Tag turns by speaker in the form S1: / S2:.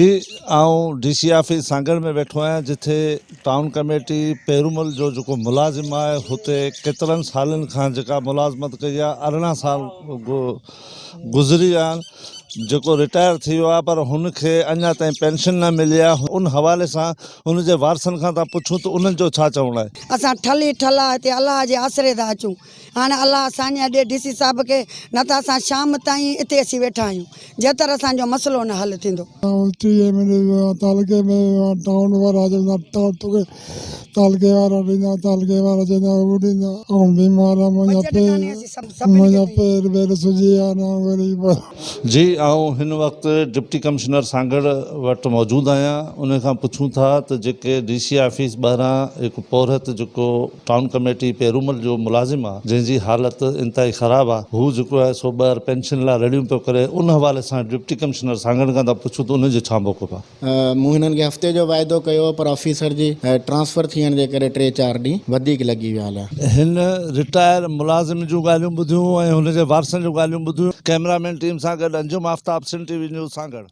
S1: جي آئون D C office Sanghar ۾ ويٺو آهيان جتي ٽائون ڪميٽي پيرومل جو جيڪو ملازم آهي هتي ڪيترن سالن کان جيڪا ملازمت ڪئي آهي 18 سال گذري ويا آهن جيڪو رٽائر ٿي ويو آهي پر هن کي اڃا تائين پينشن نه ملي آهي ان حوالي سان هن جي وارثن کان ٿا پڇون ته انهن جو ڇا چوڻ آهي.
S2: اسان ٺل ئي ٺل آ هتي الله جي آسري ٿا اچون هاڻ الله ساڃاهه ڏي ڊي سي صاحب کي نه ته اسان شام تائين اتي اچي ويٺا آهيون جيتر اسان جو مسئلو نه حل ٿيندو.
S3: آئون ٽيهه مهيني ويو آهيان تعلقي ۾ ويو آهيان ٽائون وارا چوندا توکي تعلقي وارا ڏيندا تعلقي وارا چوندا هو ڏيندا آئون بيمار آهيان منهنجا
S2: بجيٽ
S3: پير
S2: ڪانهي اسين سڀ سڀني کي
S3: منهنجا
S2: ڏيون.
S3: پير وير سجي ويا آهن آئون غريب آهيان.
S1: جي آئون هن وقت ڊپٽي ڪمشنر سانگهڙ وٽ موجود آهيان ان کان پڇون ٿا ته جيڪي ڊي سي آفيس ٻاهران هڪ پورهيت جيڪو ٽائون ڪميٽي پيرومل جو ملازم آ جنهن جي حالت انتهائي خراب آ هو جيڪو آهي سو ٻاهر پينشن لاء رڙيون پيو ڪري ان حوالي سان ڊپٽي ڪمشنر سانگهڙ کان ٿا پڇون ته انهن جو ڇا موقف آ.
S4: مون هنن کي هفتي جو واعدو ڪيو هو پر آفيسر جي ٽرانسفر ٿيڻ جي ڪري ٽي چار ڏينهن وڌيڪ لڳي ويا هليا.
S1: هن رٽائر ملازم جون ڳالهيون ٻڌيون ۽ هن جي وارثن جون ڳالهيون ٻڌيون. ڪئميرا مين ٽيم سان گڏ Anjum Aftab Sindh T V news Sanghar.